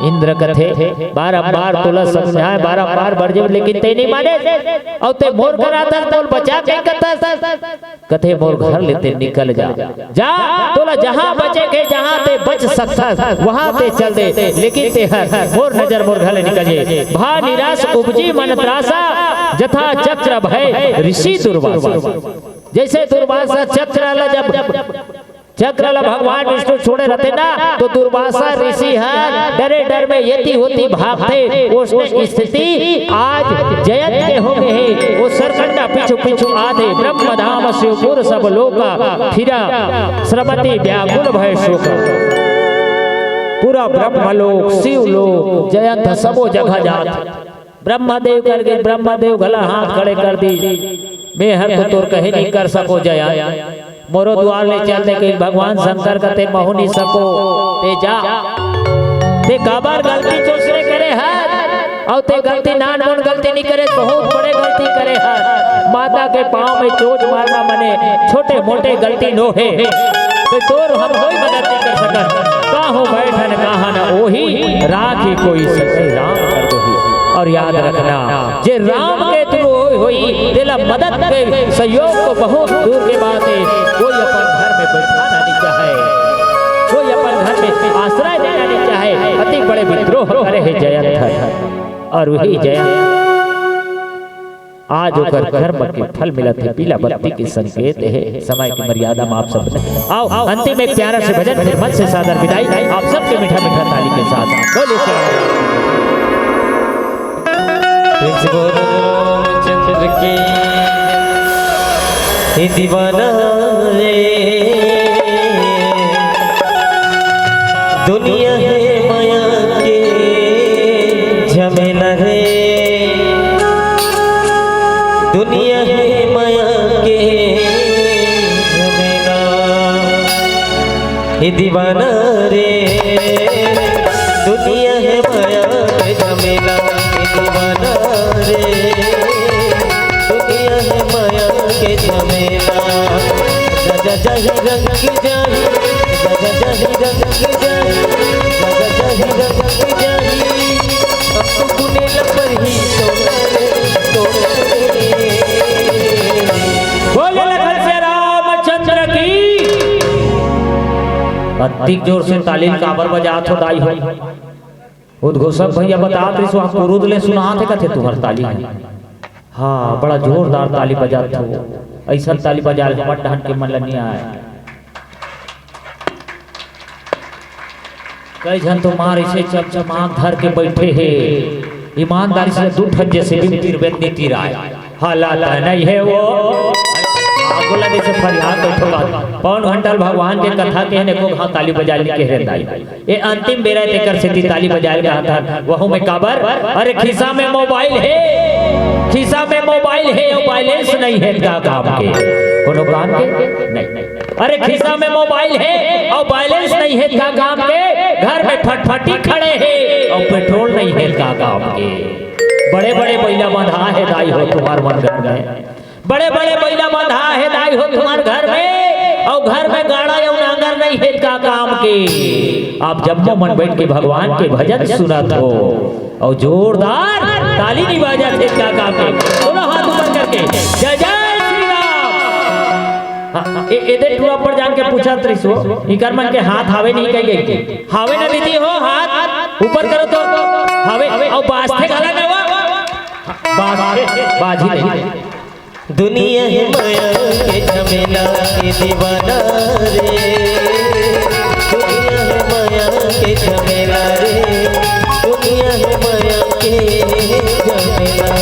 इंद्र कथे, "बारंबार तोला समझाए, बारंबार बरजे, लेकिन ते नहीं माने, अउ ते मोर करा था, तोल बचा के कथा।" कथे, "मोर घर ले ते निकल जा, जा, तोला जहां बचे के, जहां ते बच सकथस, वहां ते चल दे, लेकिन ते हर मोर नजर मोर घर ले निकल जे।" भा निराश उपजी मन त्रासा, जथा चक्र भय ऋषि दुर्वासा। जैसे दुर्वासा चक्र ला जब चक्र ला भगवान विष्णु छोड़े रहते ना, तो दुर्वासा ऋषि ह डरे डर में येती होती भागथे। उसने स्थिति आज जयंत के हो गए हे। वो सरकंडा पीछू पीछू आथे, ब्रह्म धाम शिवपुर सब लोक, फिरा श्रमति व्याकुल भय शोक। पूरा ब्रह्मलोक, शिवलोक, जयंत सबो जगह जात। ब्रह्मदेव कर गे, ब्रह्मदेव घला हाथ खड़े कर दी, "मैं हर तो तोर कहे नहीं कर सको जया, मोरो दुआर ले चल दे।" कही भगवान शंकर कथे, "महू नहीं सको, ते जा।" ते काबर गलती चोचरे करे हर, अउ ते गलती नान मोन गलती नहीं करे, बहुत बड़े गलती करे हर। माता के पाँव में चोच मारना मने छोटे मोटे गलती नो हे। तो तोर हम कोई मदद नहीं कर सकत। काहू बैठन कहा न ओही, राखी कोई सके राम कर दोही। अउ याद रखना, जे राम के through होई, तेला मदद के सहयोग तो बहुत दूर के बात हे। कोई अपन घर में बैठाना नहीं चाहे, कोई अपन घर में आश्रय देना नहीं चाहे। अति बड़े विद्रोह करे हे जयंत हर, अउ वही जयंत आज ओकर कर्म के फल मिलत हे, पीला बत्ती के संकेत हे। समय की मर्यादा में आप सब ने, आओ, अंतिम एक प्यारा से भजन, फिर मन से सादर विदाई, आप सबके मीठा मीठा ताली के साथ। बोलिए श्री राम। प्रेम से बोलो रामचंद्र की। हे दीवाना रे, दुनिया हे माया के झमेला रे। ए दीवाना रे, दुनिया हे माया के झमेला। ए दीवाना रे, दुनिया हे माया के झमेला। राजा जाही रंग जाही, राजा जाही रंग जाही, राजा जाही रंग जाही। अब गुने लपरही तोला रे, तोला रे। बोले लखन से रामचंद्र की। अतिक जोर से ताली काबर बजात हो दाई हो? उद्घोषक भैया बतात रहिस, वहाँ कुरुद ले सुनात हे कथे तुँहर ताली। हाँ, बड़ा जोरदार ताली बजात हो। अइसन ताली बजाए ल हमर डहन के मन ल नइ आय। कई झन तो मार अइसे चमचमात धर के बइठे हे। ईमानदारी से दू ठन जइसे भी तीर बेद नी तीराय। हालात नहीं है वो। आप बोला जइसे फरियाद बैठो बात। पौन घंटा भगवान के कथा के ने को घाव ताली बजाए ल कहे रे दाई। ए अंतिम बेरा तेकर सेती ताली बजाए ल कहा था, वहू में काबर? अरे खिसा में मोबाइल हे, खिसा में मोबाइल हे, अउ बैलेंस नहीं हे का काम के? कोनो काम के? नहीं। अरे खिसा में मोबाइल हे अउ बैलेंस नहीं हे का काम के? घर में फटफटी खड़े हे अउ पेट्रोल नहीं हे का काम के? बड़े-बड़े बइला बंधा हे दाई हो तुँहर मन घर में, बड़े-बड़े बइला बंधा हे दाई हो तुँहर घर में, अउ घर में गाड़ा अउ नांगर नहीं हे का काम के? आप जम्मो मन बइठ के भगवान के भजन सुनत हो अउ जोरदार ताली नइ बाजत हे का काम के? दोनों हाथ ऊपर करके जय जय श्री राम। हाँ, हाँ, ए, एदे टूरा पर जान के पूछत रहिस हो, इकर मन के हाथ हावे नहीं कहि गई। हावे ना दीदी हो, हाथ ऊपर करो तो। हावे, अउ बाजथे घला ना हो। बाजथे, बाजी नहीं। दुनिया हे माया के झमेला के दीवाना रे, दुनिया हे माया के झमेला रे, दुनिया हे माया के झमेला।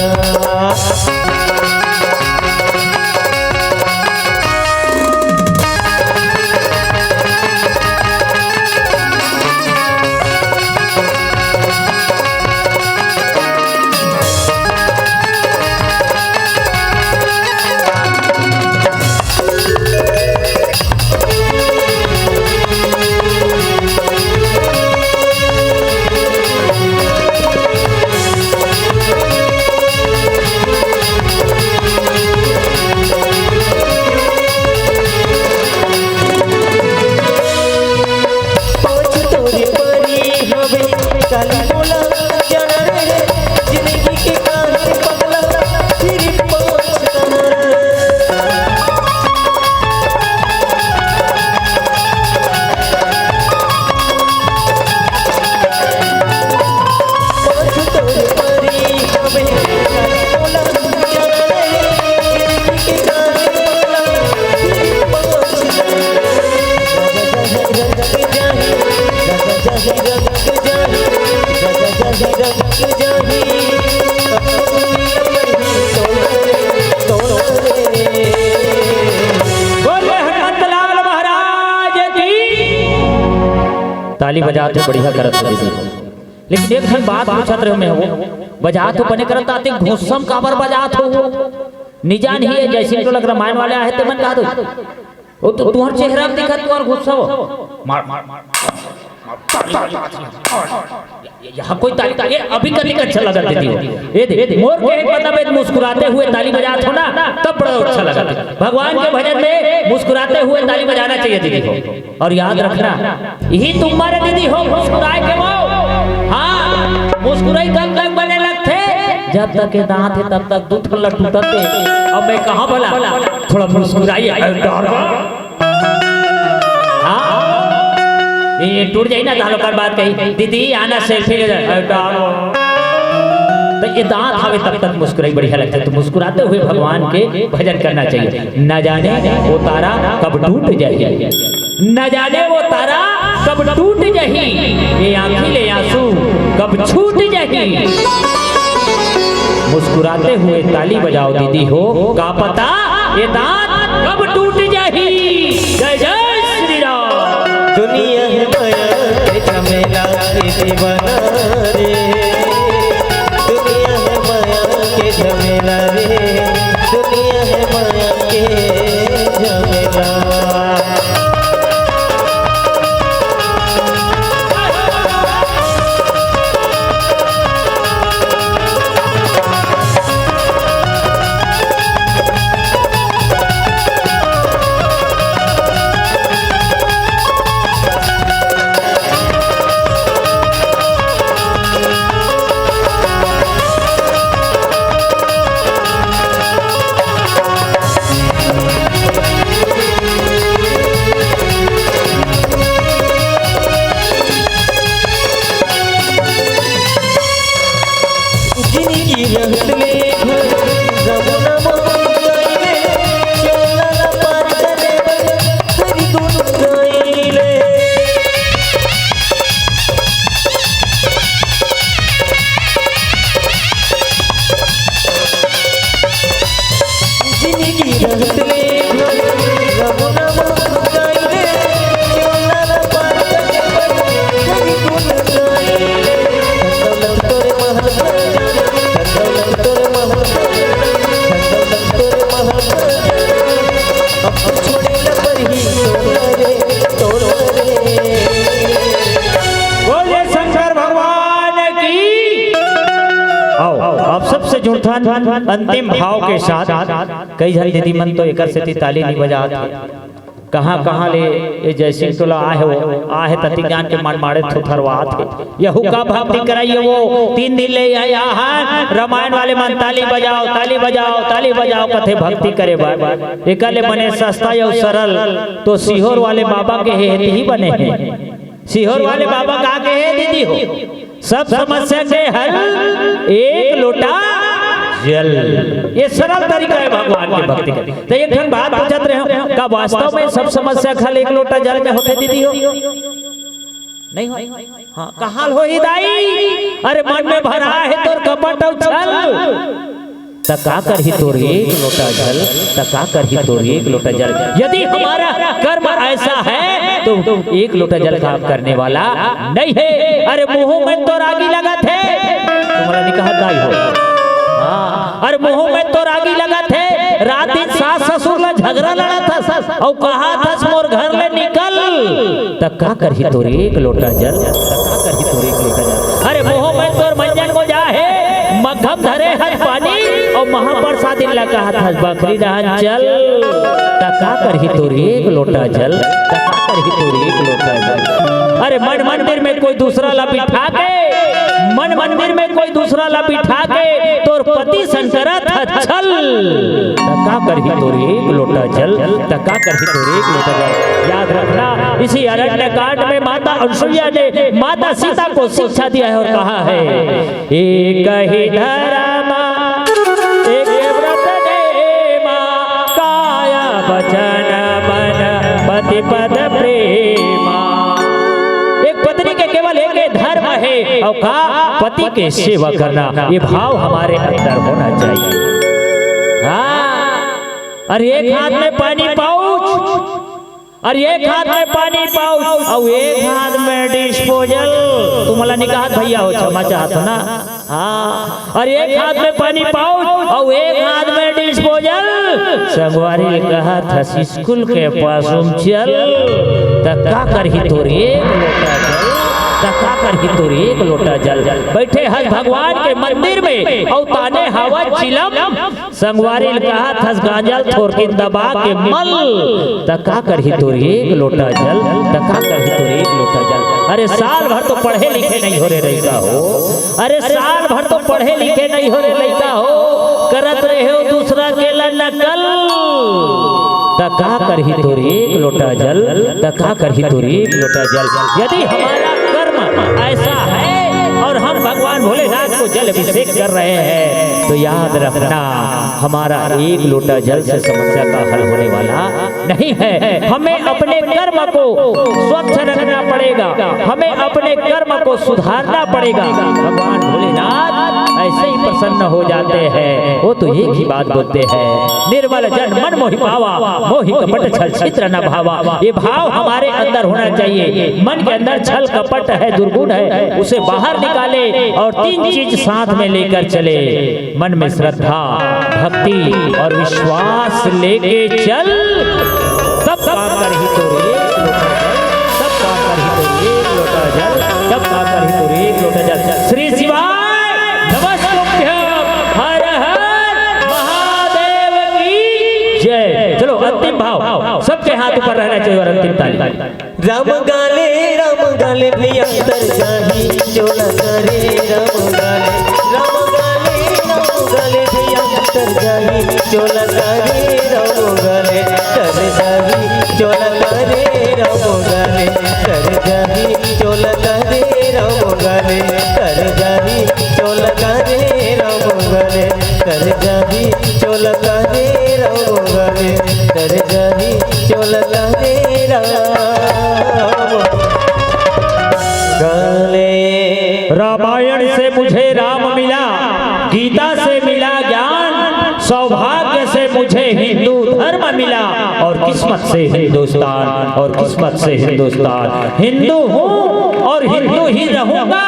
पाँच तोरे परी हवे, काली मोला जाना रे, जिंदगी के काहे पगला, फिर पाँच तना रे। पाँच तोरे परी हवे, काली मोला जाना रे, जिंदगी के काहे पगला, फिर पाँच तना रे। बोले हनुमंत लाल महाराज की। ताली बजात हो, बढ़िया करत हो दीदी। लेकिन एक ठन बात पूछत रहे मैं हो, बजात हो बने करत आते, घुस्सम काबर बजात हो? निजान ही है, जैसे तो लग रामायण वाले आहे ते मन का दो। वो तो तुँहर चेहरा में दिखत, तुँहर गुस्सा हो। मार, मार, मार, मार। ये, यहाँ कोई ताली, ताली, ये अभी कतिक अच्छा लगा दीदी हो। ये दे, मोर के मतलब है, मुस्कुराते हुए ताली बजात हो ना, तब बड़ा अच्छा लगा। भगवान के भजन में मुस्कुराते हुए ताली बजाना चाहिए दीदी हो। और याद रखना, यही तुम्हारे दीदी हो मुस्कुराए के वो। हाँ, मुस्कुराई तब तक बने लगथे, जब तक ये दाँत हे, तब तक दू ठन ला टूटत हे। अब मैं कहाँ भला, थोड़ा मुस्कुराइए। अरे डर। हाँ, ये टूट जाई ना, तो ओकर बाद कही, "दीदी, आना सेल्फी ले जा।" अरे डर। तो ये दाँत हवे, तब तक मुस्कुराई बढ़िया लगथे। तो मुस्कुराते हुए भगवान के भजन करना चाहिए। न जाने वो तारा कब टूट जाए। न जाने वो तारा कब टूट जाही, ये आँखी ले आँसू कब छूट जाही। मुस्कुराते हुए ताली बजाओ दीदी हो, का पता ये दाँत कब टूट जाही। जय जय श्री राम। दुनिया हे माया के झमेला के दीवाना रे, दुनिया हे माया के झमेला रे, दुनिया हे माया के झमेला। रहत ले घर, रमना मोहन गाइले, चोला ला पार करे बर हरि गुण गाइले। जिनगी रहत ले घर, रमना मोहन गाइले, चोला ला पार करे बर हरि गुण गाइले। धन दौलत तोरे महल में, धन दौलत तोरे महल में, धन दौलत तोरे महल में, अब तो छोड़े ला परही तोला रे, तोला रे। बोलिए शंकर भगवान की। आओ, आप सबसे जुड़थन अंतिम भाव के साथ। कई झन दीदी मन तो एकर सेती ताली नहीं बजात हे। कहाँ-कहाँ ले ये जयसिंह टोला आहे, वो आहे तति ज्ञान के मन माड़े थोथरवात हे। यहू का भक्ति कराइए वो, तीन दिन ले आया है, रामायण वाले मन ताली बजाओ, ताली बजाओ, ताली बजाओ कथे भक्ति करे बर। एकर ले बने सस्ता अउ सरल तो सीहोर वाले बाबा के हे, ही बने हे। सीहोर वाले बाबा का के हे दीदी हो, सब समस्या के हल एक लोटा जल। ये सरल तरीका है भगवान के भक्ति के। तो एक ठन बात पूछत रहे हो, का वास्तव में सब समस्या के हल एक लोटा जल में होथे दीदी हो? नहीं हो? हाँ, कहाँ होही दाई? अरे मन में भरा है तोर कपट अउ छल। त का करही तोर एक लोटा जल, त का करही तोर एक लोटा जल। यदि हमारा कर्म ऐसा है तो एक लोटा जल काम करने वाला नहीं है। अरे मुंह में तोर आगी लगत हे, तुमला नहीं कहत दाई हो। हाँ, अरे मुंह में तोर आगी लगत हे, रात दिन सास ससुर ला झगड़ा लड़त हस, अउ कहत हस मोर घर ले निकल। त का करही तोर एक लोटा जल, त का करही तोर एक लोटा जल। अरे मुंह में तोर मंजन गोजा हे, मक्खम धरे हस पानी, अउ महाप्रसाद ला कहत हस बखरी डहन चल। त का करही तोर एक लोटा जल, त का करही तोर एक लोटा जल। अरे मन मंदिर में कोई दूसरा ला बिठा के, मन मंदिर में कोई दूसरा ला बिठा के, तोर पति संग करत हस छल। त का करही तोर एक लोटा जल, त का करही तोर एक लोटा जल। याद रखना, इसी अरण्य कांड में माता अनुसुईया ने माता सीता को शिक्षा दिया है और कहा है, एक ही धर्म, एक व्रत नेमा, काया वचन मन पति पद प्रेमा। एक पत्नी के केवल एक ही धर्म है, अउ का? पति के सेवा करना, ये भाव हमारे अंदर होना चाहिए। हाँ, अरे एक हाथ में पानी पाउच, अरे एक हाथ में पानी पाउच, अउ एक हाथ में डिस्पोजल। तुमला नहीं कहत भैया हो, क्षमा चाहत हो ना। हाँ, अरे एक हाथ में पानी पाउच, अउ एक हाथ में डिस्पोजल। संगवारी कहत हस स्कूल के पास में चल, त का करही तोर एक लोटा जल, त का करही तोर एक लोटा जल। बैठे हस भगवान के मंदिर में, अउ ताने हवा चिलम। संगवारी ल कहत हस गांजा ल थोरकिन दबा के मल, त का करही तोर एक लोटा जल, त का करही तोर एक लोटा जल। अरे साल भर तो पढ़े लिखे नहीं हो रे लइका हो, अरे साल भर तो पढ़े लिखे नहीं हो रे लइका हो, करत रहे हो दूसरा के ला नकल। त का करही तोर एक लोटा जल, त का करही तोर एक लोटा जल। यदि हमारा कर्म ऐसा है और हम भगवान भोलेनाथ को जल अभिषेक कर रहे हैं, तो याद रखना, हमारा एक लोटा जल से समस्या का हल होने वाला नहीं है। हमें अपने कर्म को स्वच्छ रखना पड़ेगा, हमें अपने कर्म को सुधारना पड़ेगा। भगवान भोलेनाथ ऐसे ही प्रसन्न हो जाते हैं। वो तो एक ही बात बोलते हैं, निर्मल जन मन मोहि पावा, मोहि कपट छल छिद्र न भावा। ये भाव हमारे अंदर होना चाहिए। मन के अंदर छल कपट है, दुर्गुण है, उसे बाहर निकाले और तीन चीज साथ में लेकर चले। मन में श्रद्धा, भक्ति और विश्वास लेके चल, तब काम करही तोर एक लोटा जल, तब काम करही तोर एक लोटा जल, तब काम करही तोर एक लोटा जल। श्री शिवाय नमस्तुभ्यं, हर हर महादेव की जय। चलो अंतिम भाव, सबके हाथ ऊपर रहना चाहिए और अंतिम ताली। राम गाले, राम गाले भैया तर जाही चोला करे, राम गाले, राम गाले, राम गाले भैया तर जाही चोला करे, राम गाले तर जाही चोला करे, राम गाले तर जाही चोला करे, राम गाले तर जाही चोला करे, राम रामायण से मुझे राम मिला, गीता से मिला ज्ञान, सौभाग्य से मुझे हिंदू धर्म मिला, और किस्मत से हिंदुस्तान, और किस्मत से हिंदुस्तान। हिंदू हूँ और हिंदू ही रहूंगा।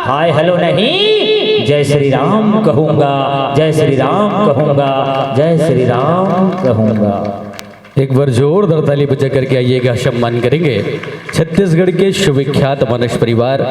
हाय हेलो नहीं, जय श्री राम कहूंगा, जय श्री राम कहूंगा, जय श्री राम कहूंगा। एक बार जोरदार ताली बजा करके आइएगा, सम्मान करेंगे छत्तीसगढ़ के सुविख्यात मानस परिवार